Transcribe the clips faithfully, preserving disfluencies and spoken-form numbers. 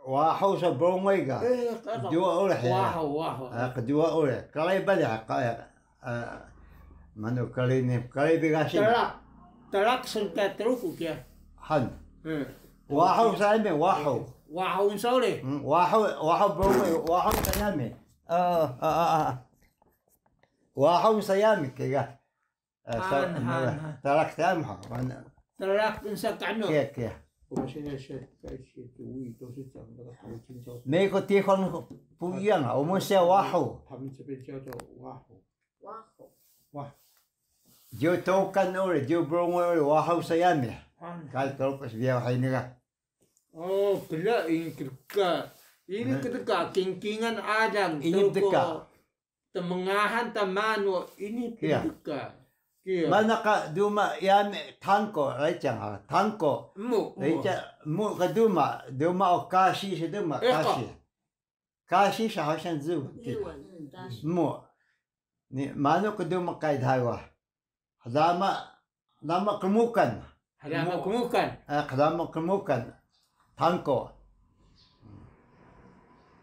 Wahu so brongwe ga. Eh, kata. Kduwa uri hiya. Wahu, wahu. Ah, kduwa uri. Kalay bale, ah, ka-, ah, manu kalay ni, kalay bi ga sin. Tlak. Tlak sun ka Truku kiya. Han. Eh. Wahu sayami, wahu. Wahu insa uri. Hmm, wahu, wahu brongwe, wahu sayami. Ah, ah, ah, ah. Wahu sayami kiya ga. Eh, sa-, han, han, han. Tlak sayami ha. Mana? Tlak insa kanu. Kiya, kiya. 我们现在是在写主语，都是讲那个头巾叫做 每个地方不一样啊，我们是叫 wahu。他们这边叫做 wahu。Wahu。Wah。Ju Tokan uri, ju brongwe uri, wahu sayami. Han. Kal Truku sbiyaw hay ni ga. Oh, kla ini kdka. Ini kdka, kingkingan alang. Ini kdka. Tmngahan ta manu ini pndka. Kiya. Mana ka duma yami tangko, ricang ha, tangko. Emu, emu. Ricang, emu ka duma, duma o kasi si duma, kasi. Kasi sa 好像日文, 日文, kasi. Emu. Ni, manu ka duma kay Taiwan. Hdama, hdama kmukan. Hdama kmukan. Eh, hdama kmukan. Tangko.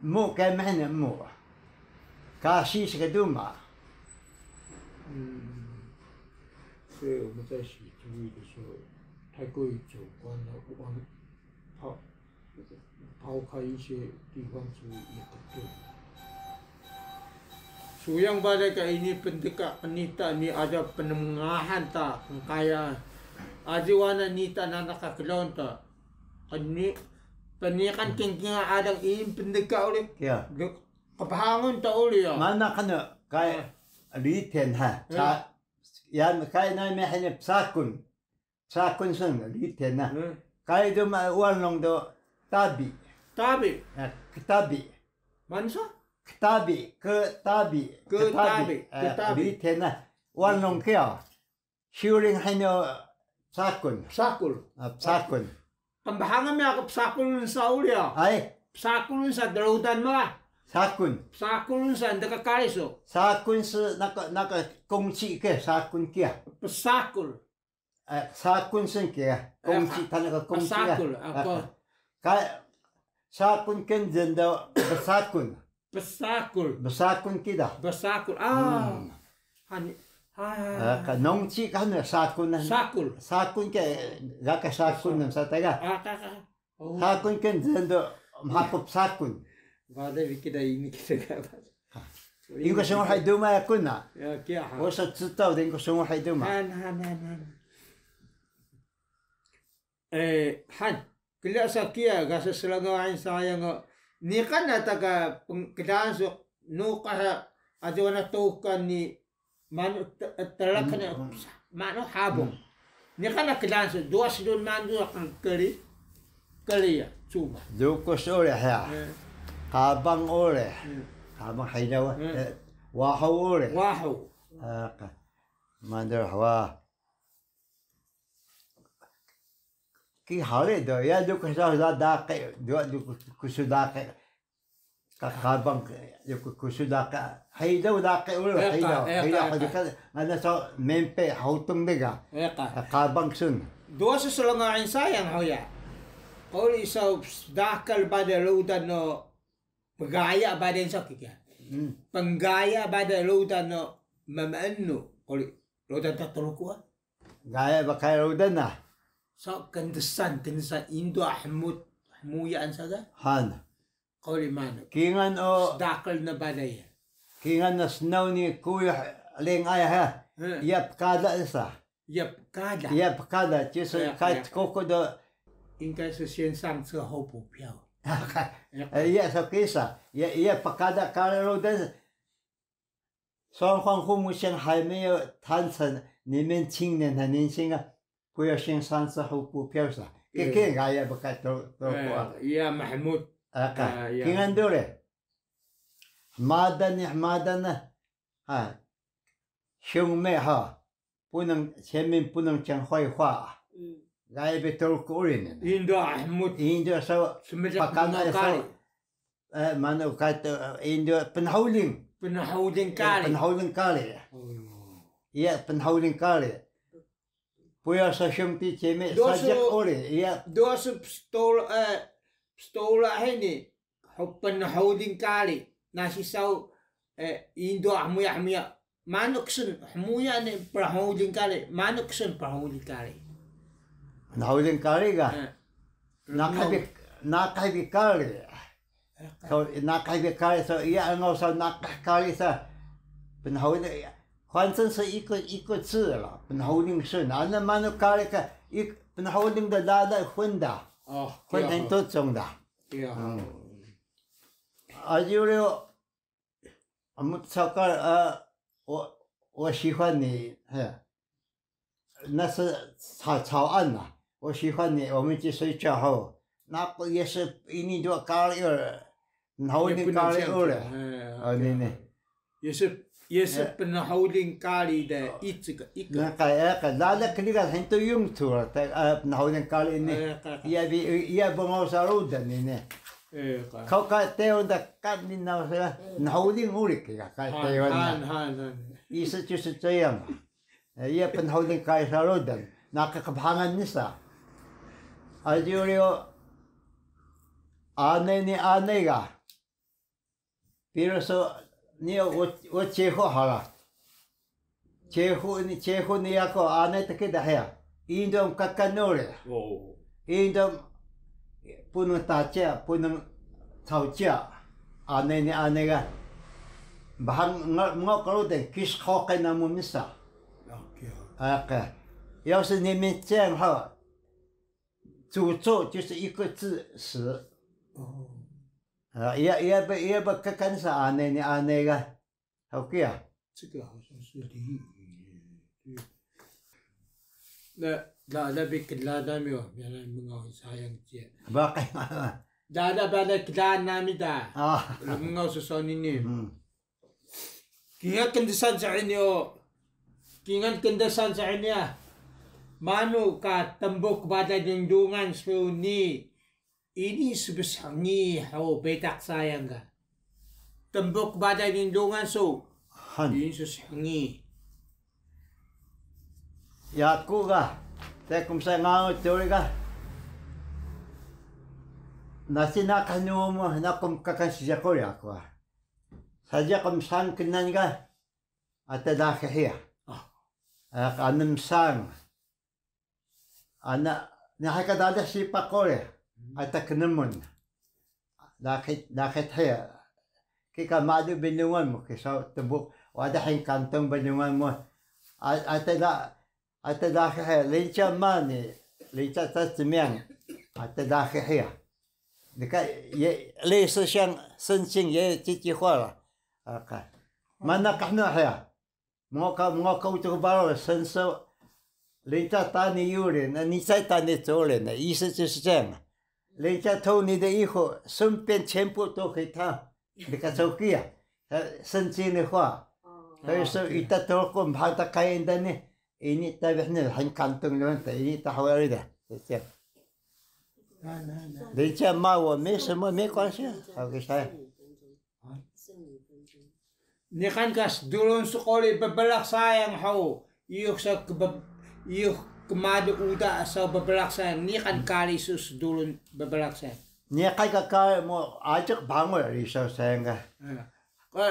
Emu kay mhini emu. Kasi ska duma. 嗯，所以我们在写主语的时候，太过于主观了，往，好， 抛开一些地方主义也不对。 Suyang balay ka ini pndka qnita ni aja pnmngahan ta qnqaya. Aji wana nita nanaq ka klaun ta. Qni-, pniqan kingkingan alang ini pndka uri. Kiya. Qbhangun ta uri ya. Mana kana kay riten ha. Sa-, yan kay na mhini psakun. Psakun sun, riten na. Kay duma Wanlong do tabi. Tabi. Eh, ktabi. Manu sa? Ktabi, ktabi, ktabi, ktabi. Eh, ktabi. Riten na. Wanlong kiya. Shuling hini o psakun. Psakul. Ah, psakul. Qnbhangan mi aka psakul sa uri ya. Ay. Psakul sa dludan ma. Sakun. Psakul sa ndka kari so. Sakun sa naka, naka kongci ke, sakun kiya. Psakul. Eh, sakun sun kiya, kongci, tana ka kongci ya. Psakul, ako. Ka, sakun kndin do bsakun. Bsakul. Bsakun kida. Bsakul. Ah. Hani. Ah. Ka nongci ka hana sakun. Sakul. Sakun ke, ga ka sakun nan sa ta ga. Ah, ka, ka. Sakun kndin do mhapup sakun. Bale bi kida ini kida ga. Ingka sunguhay duma yaku na. Ya, kiya ha. Osa cutaw de ingka sunguhay duma. Han, han, han, han. Eh, han. Kliya sa kiya, ga sa slngaw sayang o. Niqan na ta ka png-, kdaan su, nuqa ha, aji wana Tokan ni, manu t-, tlak na, manu habung. Niqan na kdaan su, duwa sdun manu kli, kli ya, cuma. Dukus uri hiya. Qabang uri. Qabang hiya, wahu uri. Wahu. Mandur hawa. Ki hari do, ya dukus sa daqi, duwa dukus daqi. Ka qabang, dukus daqi. Hidaw daqi uri, hidaw. Hidaw, hidaw. Ngana so mempe, hutun dega. Qabang sun. Duwa su slngaw sayang, hoya. Quri so dakal bale rudan no pgaya bale so kiya. Pgaya bale rudan no mmeenu. Quri rudan ta Truku. Gaya bale rudan na. So kndsan, kndsan Indo hmut, hmuyaan sa ga. Han. Quri manu. Kingan o. Sdakal na balay. Kingan na snaw ni kuyuh lengay ha. Iya pkada sa. Iya pkada. Iya pkada, 就是开始 koko do. 应该是先上车后补票。 Iya, so kisa. Iya, iya pkada kari rudan. 双方父母亲还没有谈成，你们青年和年轻啊，不要先上车后补票 sa. Kiki gaya bale Truku. Iya, mahmud. Aka, kingan duri. Hmadan ni, hmadan na. Ha. 兄妹 ha. 不能，前面不能讲坏话。 Gaya bi Truku uri ni. Indo hmut. Indo so. Pkada so. Eh, manu ka to, Indo pnhuling. Pnhuling kari. Pnhuling kari. Iya, pnhuling kari. 不要说兄弟姐妹， sajik uri. Iya. 都是 pistol, eh, Pstola hini, pnhuling kari, nasi saw, indo hmuya hmuya. Manu ksun hmuya ni pnhuling kari, manu ksun pnhuling kari. Pnhuling kari ga? Naqih bi, naqih bi kari. So, naqih bi kari, so, iya, ngaw saw naqih kari sa. Pnhuling, 反正是一个一个字了, pnhuling sun. Ana manu kari ka, pnhuling da lala hun da. Hun hntocong da. Aji uri o, amu tsakar, a, o, o sifan ni, he. Nasa sa, saw an na. O sifan ni, o minci soi cha ho. Naku, iya se ini dua kari ur. Pnhuling kari ur. Ini ni. Iya se, iya se pnhuling kari de, ici ka, ika. Naqih, e, ka, lala kniga hento yung tur, pnhuling kari ini. Iya bi, iya bngaw sa rudan ini. Kau ka teyon da kan ni na sa, pnhuling uri ka, ka teyon da. Isa cu sa cayang. Iya pnhuling kari sa rudan. Naqih qbhangan ni sa. Aji uri o, anay ni anay ga. Piru so ni o, o cehu hala. Cehu ni, cehu ni yaku anay ta kida hiya. Indo kakan uri. Indo punung tacia, punung taucia. Anay ni anay ga. Bahang ngok karu de kis koke namu misa. Aka. Yau se ni mi ceng ha. 祖咒就是一个字，死。 Iya, iya ba, iya ba kakan sa anay ni anay ga. Haw kiya. 这个好像是俚语。 Na, da, da bi klada mi o, miyala mngaw sayang cia. Baqi. Da, da ba da klada nami da. Mngaw ssoni ni. Kingal kndesan sa ini o. Kingal kndesan sa ini a. Manu ka tmbuk bada dindungan su ni ini sbshngi ho betaq sayang ga. Tmbuk bada dindungan su. Ini sbshngi. Yaku ga. Tekum saya ngau teori ga. Nasi naqah numu nakum kakan sijako yaku ga. Saja qmsang knan ga, ata laqi hiya. Qnmsang. Ana, niqan ka dalih sipaq uri, ata knmun. Laqi, laqi hiya. Kika malu binungan mu, kisa tbu, wada hngkantun binungan mu. Ata la, Ata laqi hiya, 人家骂你, 人家在怎么样, ata laqi hiya. Nika, 也类似像圣经也有这句话了。Mana qhnu hiya. Mngo ka, mngo ka utuk baro, 神说, 人家打你一个人, 你再打你这个人, 意思就是这样。人家偷你的衣服，顺便全部都给他。 Nika so kiya, sncing ni huwa. Hay so ita Truku mha ta kaya ida ni, ini ta bih ni hngkantun ruwan ta, ini ta hawari da. 人家骂我没什么，没关系啊。OK, saya. Niqan ka sdurun squri bblaq sayang hug, iyux sa kb-, iyux kmalu uda saw bblaq sayang, niqan kari su sdurun bblaq sayang. Niqan ka kari mu ajiq bangun risaw sayang ga.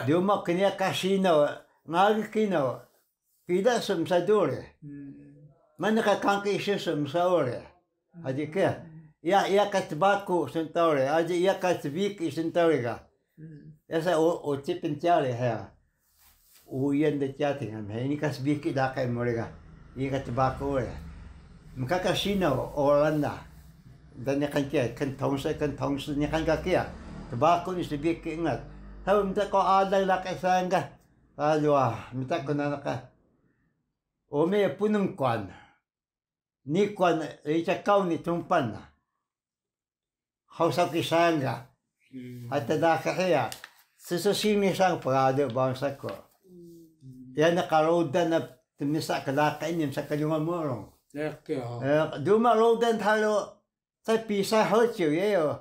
Duma kniya ka sinaw, ngari kinaw, pila su msa duri. Mani ka kangki isu su msa uri. Aji kiya, iya, iya ka tbaku sun ta uri, aji iya ka tbiki sun ta uri ga. Iya sa u, uci pncari hiya. Uyan de cati ngam, ini ka sbiki daqi mu uri ga. Iya ka tbaku uri. Mkaka sinaw, Oranda. Da niqan kiya, 跟同事, 跟同事, niqan ka kiya. Tbaku ni sbiki ungat. Haw mta ko alang laqi sayang ga. Aduh, mta ko nanaq ka. Umi punung kuan. Ni kuan, ica kaw ni tungpan na. Haw saw ki sayang ga. Ata daqi hiya. Susu sini sayang pgadu bangsa ku. Iya na ka rudan na tmisa ka laqi ini msa ka lungan murung. Duma rudan thalu. Sai pisay hociw yeyo.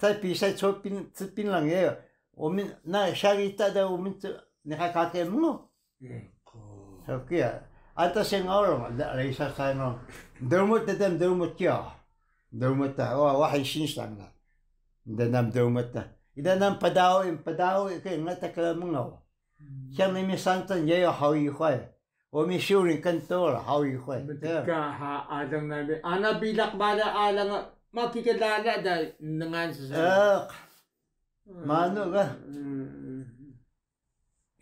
Sai pisay copin, cpin lang yeyo. Umin, na shari ta da umin niqan kake mu. So kiya. Ata se ngorong, da risa sai ngorong. Drmut ta dem drmut kiya. Drmut ta, wa, wa hay sinsang na. Ida nam duma ta. Ida nam pdawi, pdawi ke ngata kala mngaw. Siya mimi santan yayo hawi hway. O mi shuring kan tola hawi hway. Mteka ha alang na bi. Ana bilaq bala alang ma kika lala da ngan sa. Eh, manu ka?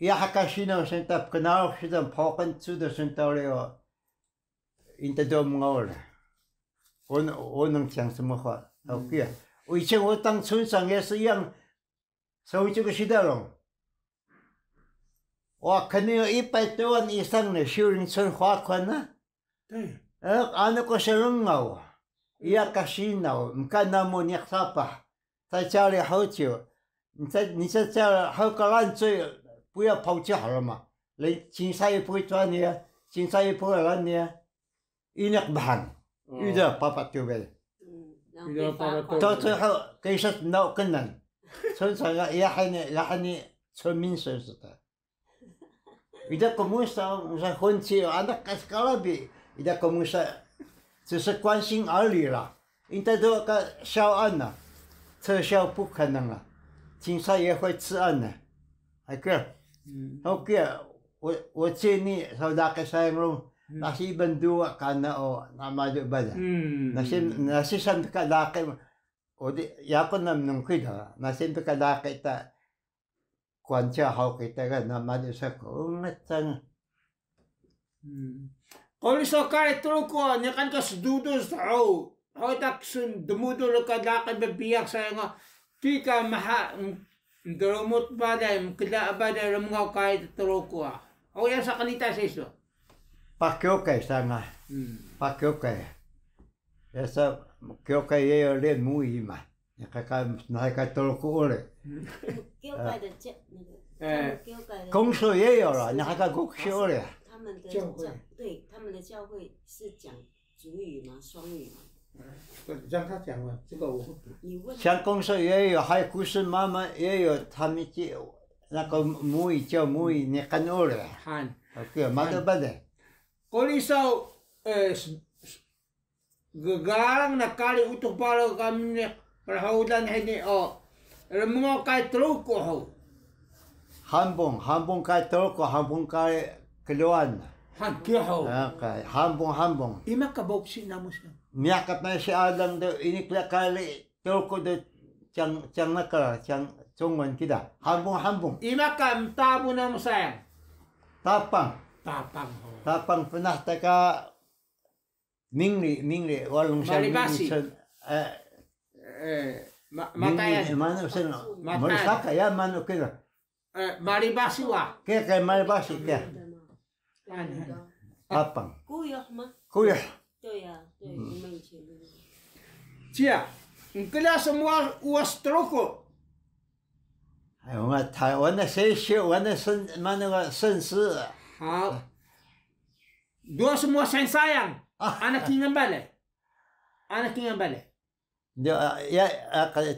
Iya haka sinaw senta pknarux sida phoqan suda senta uri o. Inta do mngaw la. Unang ciyang smuha. Okiya. Uiceng utang cunsang ya siyang. Saucu ka sida long. Wa kani ipay tuwan isang na shuring cun hwakwan na. Anu ko srngaw. Iya ka sinaw. Mka namu niq sapah. Sa cari haucu. Nica cari hau ka lancuy. Puya paucih rma. Cinsay puy tuwan niya. Cinsay puy lan niya. Ini qbhan. Ida papa tubel. Ida papa tubel. Toto ho kaisat nau kenan. Son sa ga iya hani lahani son min son sata. Ida ko musa, musa hunci anak kas kalabi. Ida ko musa, 只是关心而已啦. Inta do ka shaw ana. 吃小补可能啊. 青菜也会吃 ana. Aka. Okiya, ucini saw laqi sayang rung. Nasi bnduwa kana o namadu bala. Nasi, nasi san ka laqi. Odi, yaku nam nungkida. Nasi ka laqi ta. Kuan cha hau kita ga namadu saku. Ungat sang. Quri saw kari Truku, niqan ka sdudul saw. Hau ta ksun dmudul ka laqi bbiyax saya nga. Kika maha, mdrumut balay, mkla balay, rmngaw kari Truku. Hau ya sa qnita sa isu. Pakyokay sa nga. Pakyokay. Yasa kyokay yayo le muwi ma. Niqan ka nahay ka Truku uri. 教会的教，那个，他们教会的，公所也有了，niqan ka 牧师 uri. 他们的教，对，他们的教会是讲主语吗？双语吗？让他讲了，这个我不懂。你问。像公所也有，还有 kusun mama 也有，他们就那个母语叫母语，niqan uri. Han. Oke, mata bale. Quri saw, eh, Ggarang na kari Utux Baraw ka mniq prhulan hini o rmngaw kari Truku hug. Hanbung, hanbung kari Truku, hanbung kari Klwaan. Han kiya hug. Hanbung, hanbung. Ima ka boksi namu sa? Miyah ka pnsi alang do ini kla kari Truku do cang, cang nakal, cang cungun kida. Hanbung, hanbung. Ima ka mtabu namu sayang? Tapang. Tapang hug. Tapang pnah ta ka Mingri, Mingri, walung sa Mari Basi. Mingri, eh, Mingri, Matayan. Manu sen, Matayan. Mari Saka ya, manu kira. Eh, Mari Basi wa. Kira, kira Mari Basi, kira. Tapang. Kuyuh ma? Kuyuh. 对呀，对，我们以前都是。Ciya, mkla smruwas uwas Truku. Ay, ungat, wana sesyo, wana sen, manu wa sensi. Hau. Dua smruwas sayang. Ana kingal bale. Ana kingal bale. Ya, ya,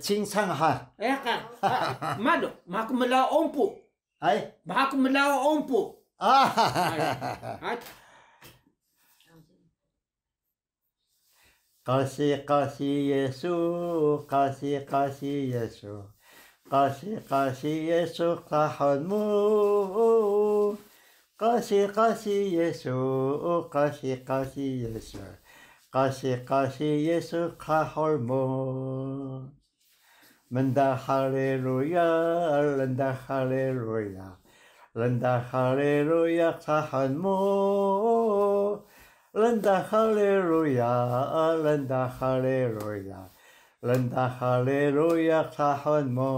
cinsang ha. Ya ka. Malu, maku mlawa ompu. Ay. Maku mlawa ompu. Ay. Qasi qasi Yisu, qasi qasi Yisu, qasi qasi Yisu qahun mu. Qasi qasi Yisu, qasi qasi Yisu, qasi qasi Yisu qahun mu. Mnda haleluya, lnda haleluya, lnda haleluya qahun mu. Lnda haleluya, lnda haleluya, lnda haleluya qahun mu.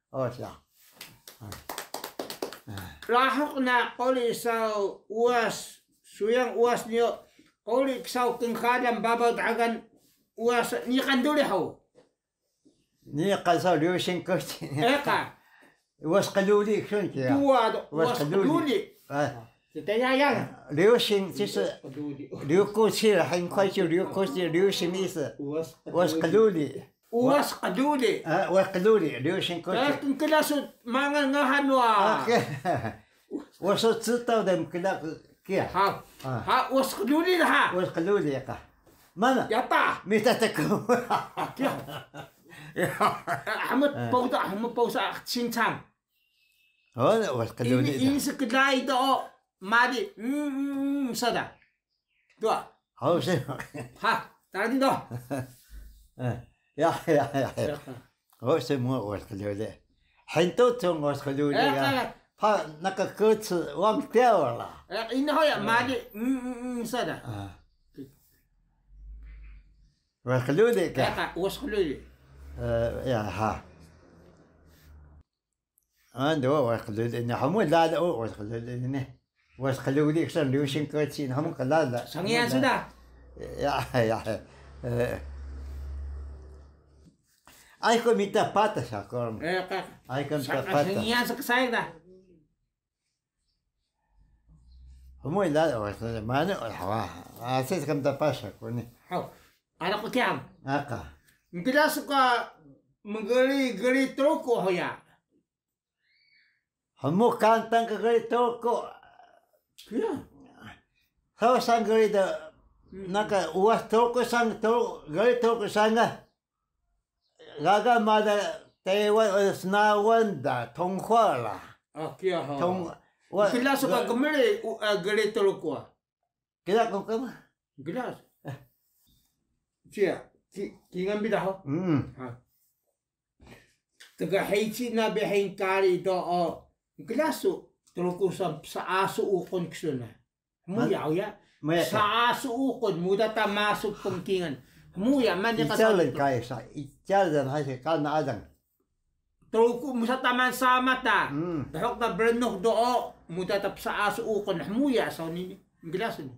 O, siya. Rahuq na quri saw uwas, suyang uwas niyo, quri ksaw knxalan babaw dxgal uwas niqan duri hug. Niqan saw Ryusing Kuci. Eka. Uwas Qluli ksun kiya. Duwa do, Uwas Qluli. Qluli. Teyayang. Ryusing, sis, Ryu Kuci la, hingkway ci Ryu Kuci, Ryusing is. Uwas Qluli. Uwas Qluli. Uwas Qluli, Ryusing Kuci. Knkla su mangal ngahan wa. Uwas su citaw de mkla kiya. Ha. Ha, Uwas Qluli la ha. Uwas Qluli ka. Mana? Yata. Mita tku. Kiya. Hmut posa, hmut posa sincang. O, uwas qluli da. Ini, ini sklai do o mari. Mm, mm, mm, sada. Dua. O, si. Ha, tadi do. Ya, ya, ya, ya. O, si mo uwas qluli. Hento tong uwas qluli ya. Pa naka kucu wang tiaw la. Ini ho ya mari. Mm, mm, mm, sada. Uwas qluli ka. Uwas qluli. Ya, ha. Ando, uwas qluli ni, hmut lala o, uwas qluli ni. Uwas qluli ksan, liwsin keci, hmut lala. Sangiyan suda. Ya, ya. Ay ko mita patas ako. Ay ko mita patas. Sangiyan sa ksayang da. Hmut lala, uwas qluli, manu, hawa. Asi sa ka mita patas ako ni. Haw. Ana ko kiyan. Aka. Mkla su ka mgri, gri Truku hoya. Hmut kantang ka gri Truku. Kiya. Saw sang gri da, naka uwas Truku sang, gri Truku sang ga. Gaga mada Taiwan, snawan da, 通話 la. A, kiya ha. Mkla su ka gmri, gri Truku a. Kida ko ka ma? Glass. Ciya, ki, kingan bi da ho. Tga heci na bi heng kari do o glass su, Truku sa, psaasu uqun ksuna. Hmuya uya. Psaasu uqun, muda ta masu pngkingan. Hmuya mani ka. Ical kai sa, ical dan hai se kana adang. Truku musa ta man sama ta. Dhuq ta brnux do o, muda ta psaasu uqun, hmuya saw nii. Glass ni.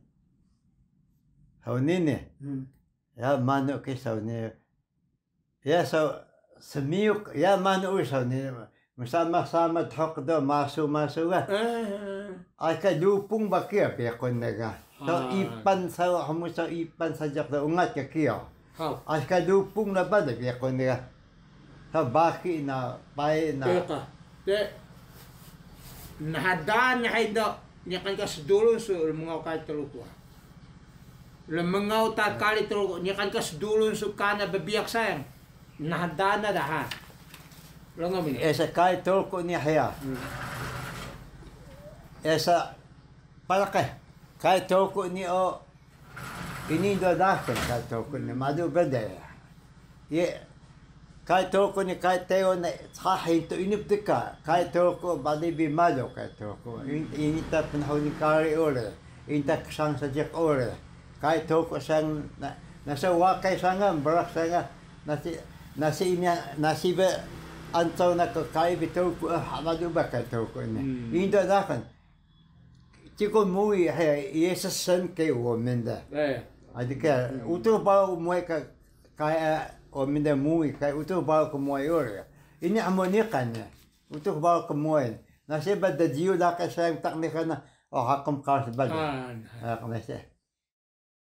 Saw nii ni. Ya manu ki saw nii. Ya saw smiyuk, ya manu uri saw nii. Msama sama dhuq do masu masu ga. Ay ka lupung ba kiya biqun na ga. Saw ipan saw, hmut saw ipan sajak do ungat ka kiya. Asi ka lupung na ba da biqun na ga. Saw baki na, pai na. Te, nhdan ni hay do, niqan ka sdulun su rmngaw kari Truku. Rmngaw ta kari Truku, niqan ka sdulun su kana bbiyax sayang. Nhdan na daha. Rngaw mi. Esa kari Truku ni hiya. Esa Paraqe, kari Truku ni o, ini do dahkun kari Truku ni, malu bede. Ye, kari Truku ni, kari Teo ni, thahin tu ini pdka, kari Truku bali bi malu kari Truku. Ini ta pnhuni kari uri, ini ta ksang sajik uri. Kari Truku sang, nasa waqay sanga, braq sanga, nasi, nasi ini, nasi be antaw na ka kari bi Truku, ah, malu ba kari Truku ni. Ini do dahkun. Ciko muwi he, Yesus san ke women da. Adi ke, utux baru muwi ka, kaya women da muwi, kaya utux baru ke muwi ur. Ini amo niqan ya. Utux baru ke muwi. Nasi ba da jiyu laqi sayang tak niqan na, o, hakum kawas ba da. Hakum nasi.